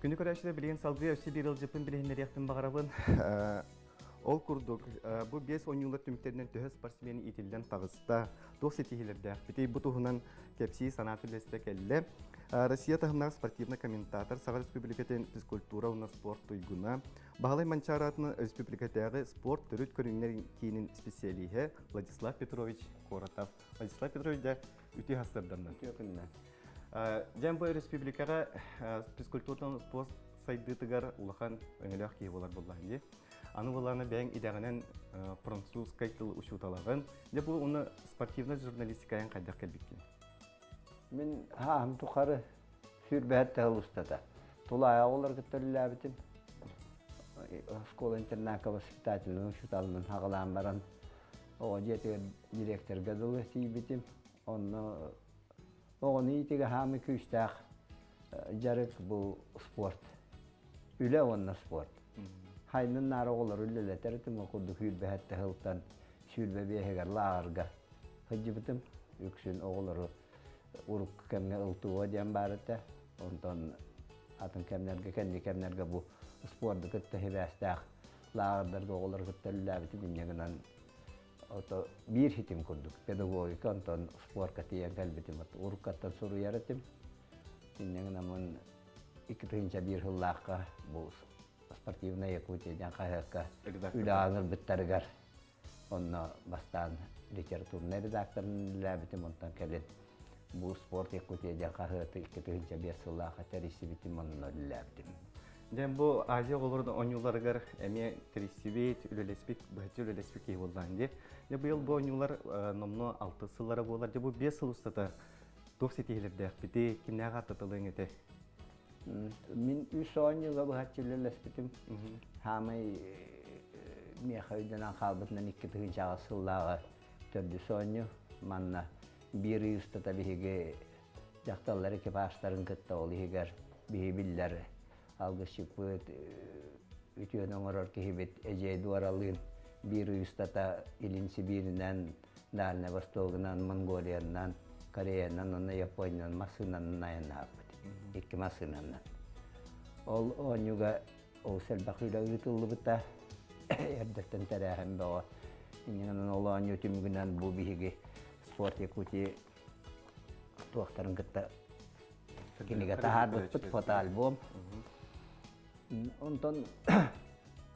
Күнү көрөөччүлэр билигин салгыы өссө биир ыалдьыппын билиһиннэриэхпин баҕарабын. Ол курдук, бу биэс оонньуулар түмүктэринэн төһө спортсмен иитиллэн таҕыста, туох ситиһиилэрдээхпитий, бу туһунан кэпсии санаа үллэстэ кэллэ. Россия таһымнаах спортивный комментатор, Саха Республикатын физкультура уонна спорт туйгуна, Баһылай Манчаары аатынан республикатааҕы спорт төрүт көрүҥнэр киинин специалиһэ Владислав Петрович Коротов. Владислав Петрович, дьэ, үтүө хастырданнан. Үтүө күннэн. Дьэн бу республикаҕа физкультурнай спорт сайдыытыгар улахан өҥөлөөх киһи буолар буоллаҕын дии. Аны буоллаҕына бэйэҥ идэҕинэн французскай тыл учууталаҕын. Дьэ бу уну спортивнай журналистикайан хайдах кэлбиккин? Мин хааһым тухары сүүрбэһэт тыһыл устата тулаайах оҕолору кытта үлэлээбитим. Школа-интернакка воспитательнай учууталынан хаҕалаан баран оҕо дьиэтигэр директорга дылы тиийбитим. Онно оҕону иитигэ хаамыы күүстээх дьарык бу спорт. Үлэ уонна спорт. Хайнын наара оҕолору үлэлэтэр этим, ол курдук сүүрбэһэттэ сылтан 25-гэр лааҕырга сылдьыбытым. Үксүн оҕолору урукку кэмҥэ ылтуо диэн баар этэ. Онтон атын кэмнэргэ, кэнники кэмнэргэ бу спорду кытта сибээстээх лааҕырдарга оҕолору кытта үлэлээбитим инньэ гынан ото биир хитим курдук педагогика онтон спорка тиийэн кэлбитим уруккаттан суруйар этим инньэ гынан 2001 сыллаахха бу спортивная Якутия диэн хаһыакка үлэ ыҥырбыттарыгар онно бастаан литературнай редакторын үлэлээбитим онтон кэлин бу спорт Якутия диэн хаһыаты 2005 сыллаахха тэрийсибитим онно үлэлээбитим. Дьэн бу Азия оҕолорун оонньууларыгар эмиэ тэрийсибит, үлэлэспит, быһаччы үлэлэспит киһи буоллаҕын дии. Дьэ быйыл бу оонньуулар номнуо алты сыллара буолар. Дьэ бу 5 сыл устата туох ситиһиилэрдээхпитий, кимнээх ааттаталыаҥ этэй? Мин үс оонньууга быһаччы үлэлэспитим. Хаамай миэхэ өйдөнөн хаалбытынан 2008 сыллааҕы төрдүс оонньуу. Манна биир ый устата биһиги дьахталлар экипажтарын кытта ол иһигэр биһи биллэр алгысчыппыт, үтүөнү оҥорор киһибит Эдьиэй Дуоралыын биир ый устата Илин Сибииринэн, Дальнай Востогунан, Монголиянан, Кореянан уонна Япониянан массыынанан айаннаабыт. Икки массыынанан. Ол оонньууга олус элбэх үлэ ыытыллыбыта. Эрдэттэн тэрээһин бөҕө. Иннинэн ол оонньуу түмүгүнэн бу биһиги Спорт Якутии туохтарын кытта кинигэ таһаарбыппыт фотоальбом. Онтон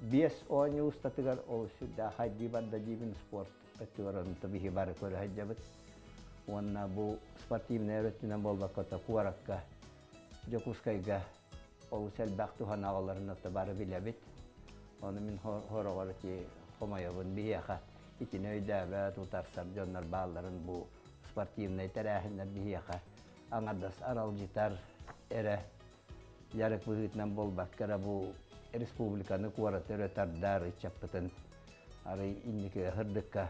биэс оонньуу устатыгар ол сүрдээх хайдыы барда диибин спорт өттүгэр онто биһи бары көрө сылдьабыт. Уонна бу спортивнай өрүттүнэн буолбакка то куоракка Дьокуускайга олус элбэх туһанаҕаларын ото бары билэбит. Ону мин хороҕор ити хомойобун биһиэхэ итини өйдөөбөт утарсар дьоннор баалларын бу спортивнай тэрээһиннэр биһиэхэ аҥардас аралдьытар эрэ дьарык быһыытынан буолбакка эрэ бу республиканы куораты өрө тардар ыччаппытын арый инники сырдыкка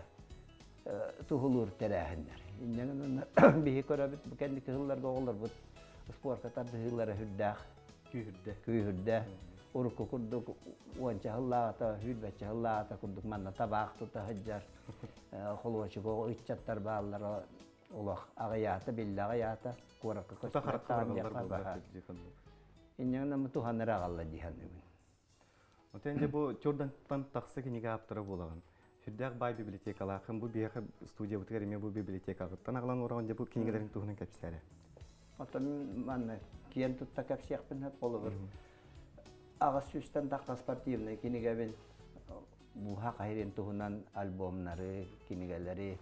туһулуур тэрээһиннэр. Инньэ гынан биһи көрөбүт бу кэнники сылларга оҕолорбут спорка тардыһыылара сүрдээх күүһүрдэ. Күүһүрдэ. Урукку курдук уонча сыллааҕыта, сүүрбэччэ сыллааҕыта курдук манна табаах тута сылдьар холуочук оҕо ыччаттар бааллара олох аҕыйаата, биллэ аҕыйаата, куоракка көстүбэт диэххэ баһа. Инньэ гынан туһанар аҕалла дии саныыбын. Отон дьэ бу Чурдантан тахса кинигэ ааптара буолаҕын. Сүрдээх баай библиотекалаахын бу биһиэхэ студиябытыгар эмиэ бу библиотекаҕыттан аҕалан ураҕын дьэ бу кинигэлэрин туһунан кэпсээрэ. Оттон манна киэн тутта кэпсиэхпин сөп холобур. Аҕыс сүүстэн тахса спортивнай кинигэбин Буһа Хайрин туһунан альбомнары, кинигэлэри,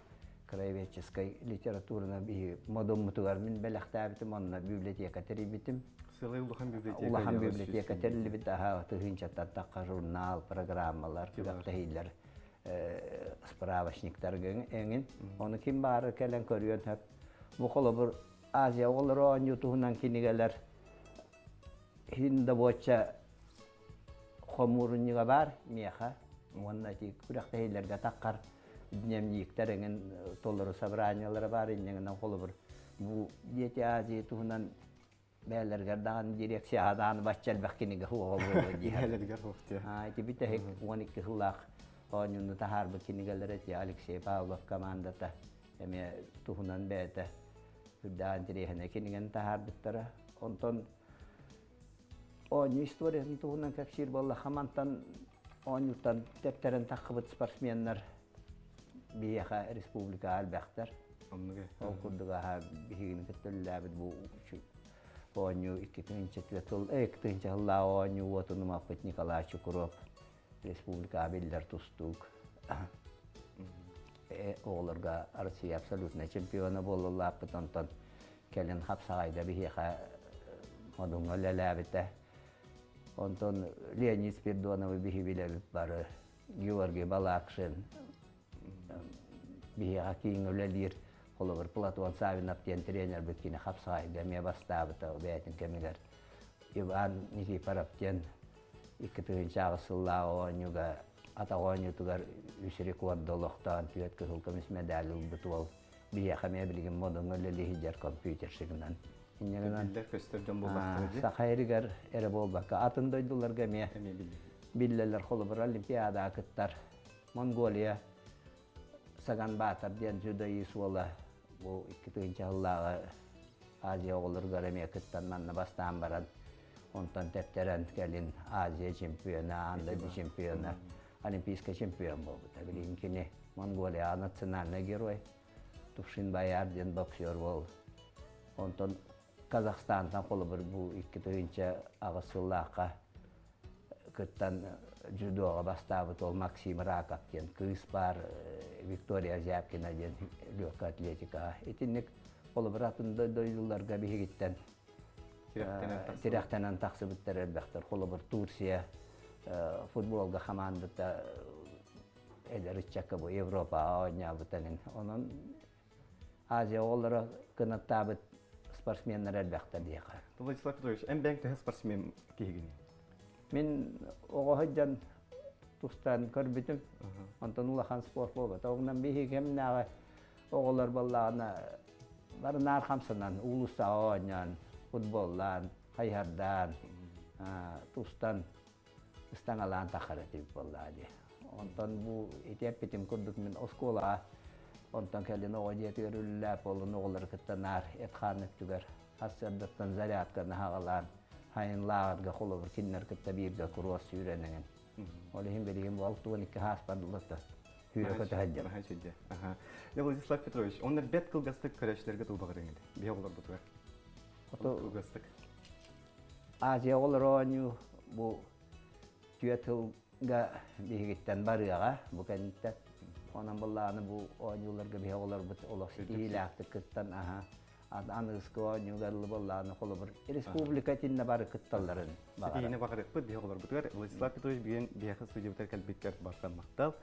краеведческай литератураны биһи модуммутугар мин бэлэхтээбитим, онно библиотека тэрийбитим. Сылай улахан библиотека. Улахан библиотека тэриллибит, аха, тыһыынчаттан тахха журнал, программалар, күрэхтэһиилэр, справочниктар эҥин. Ону ким баары кэлэн көрүөн сөп. Бу холобур Азия оҕолоро оонньуу туһунан кинигэлэр иһин да буочча хомуурунньуга баар миэхэ уонна ити күрэхтэһиилэргэ таххар дневниктэр эҥин толору собраниелара баар инньэ гынан холобур бу Дети Азии туһунан бэйэлэригэр даҕаны дирекцияҕа даҕаны бачча элбэх кинигэ суоҕа буолуо дии. Бэйэлэригэр суох дии. Ити бүтэһик 12 сыллаах оонньууну таһаарбыт кинигэлэрэ ити Алексей Павлов командата эмиэ туһунан бэйэтэ үрдээх интэриэһинэй кинигэни таһаарбыттара. Онтон. Оонньуу историятын туһунан кэпсиир буоллахха, мантан оонньууттан тэптэрэн таххыбыт спортсменнар биһиэхэ республикаҕа элбэхтэр. Ол курдук аһа биһигини кытта үлэлээбит бу оонньуу 2004 сыл, 2000 сыллааҕы оонньуу уотун умаппыт Николай Чукуров республикаҕа биллэр тустуук. Оҕолорго Россия абсолютнай чемпиона буоллулааппыт, онтон кэлин хапсаҕайга биһиэхэ Модуҥҥа үлэлээбитэ. Онтон Леонид Спиридоновы биһи билэбит бары, Георгий Балакшин биһиэхэ кииҥҥэ үлэлиир, холобур, Платон Савинов диэн тренербит кини хапсаҕайга эмиэ бастаабыта бэйэтин кэмигэр. Иван Никифоров диэн 2008 сыллааҕы оонньууга атах оонньуутугар үс рекорду олохтоон түөрт кыһыл көмүс медаль ылбыт уол биһиэхэ эмиэ билигин модуҥҥа үлэлии сылдьар компьютерщигынан. Инньэ гынан көстөр дьон буоллахтара дии. Саха эригэр эрэ буолбакка атын дойдуларга эмиэ биллэллэр. Холобур, Олимпиадаҕа кыттар Монголия Саган Баатар диэн дзюдоист уола бу 2000 сыллааҕы Азия оҕолоругар эмиэ кыттан манна бастаан баран онтон тэптэрэн кэлин Азия чемпиона, аан дойду чемпиона, олимпийскай чемпион буолбута. Билигин кини Монголияҕа национальнай герой Тувшин Баяр диэн боксер буол. Онтон Казахстантан холобур бу 2008 сыллаахха кыттан дзюдоҕа бастаабыт ол Максим Раков диэн кыыс баар, Виктория Зябкина диэн легкая атлетикаҕа. Итинник холобур атын дойдуларга биһигиттэн тирэхтэнэн тахсыбыттар элбэхтэр. Холобур, Турция футболга хамаандата эдэр ыччакка бу Европаҕа оонньообута. Онон Азия оҕолоро кынаттаабыт спортсменнар элбэхтэр диэхэ. Владислав Петрович, эн бэйэҥ төһө спортсмен киһигиний? Мин оҕо сылдьан тустан көрбүтүм. Онтон улахан спорт буолбата. Онон биһиги кэмнээҕи оҕолор буоллаҕына бары наар хамсанан, уулуссаҕа оонньоон, футболлаан, хайыһардаан, тустан ыстаҥалаан таххар этибит буоллаҕа дии. Онтон бу ити эппитим курдук мин оскуолаҕа онтон кэлин оҕо дьиэтигэр үлэлээп буолан оҕолору кытта наар эт-хаан өттүгэр сарсыардаттан зарядканы аҕалаан сайын лааҕырга холобур кинилэр кытта бииргэ куруос сүүрэн эҥин. Ол иһин билигин бу 62 ааспар дылыта сүүрэ көтө сылдьар. Владислав Петрович, онно бэт кылгастык көрөөччүлэргэ тулбаҕырыҥ ити, биһи оҕолорбутугар. Кылгастык. Азия оҕолоро оонньуу бу түөрт сылга биһигиттэн барыаҕа бу кэнниттэн. Онон былааны бу оонньууларга биһи оҕолорбут олох ситиһиилээхтик кыттан аһа аныгыскы оонньууга ыллы холобур республика итиннэ бары кытталларын Ситиһиини баҕарыахпыт биһи оҕолорбутугар. Владислав Петрович бүгүн биһиэхэ студиябытыгар кэлбиккэр барсан махтал.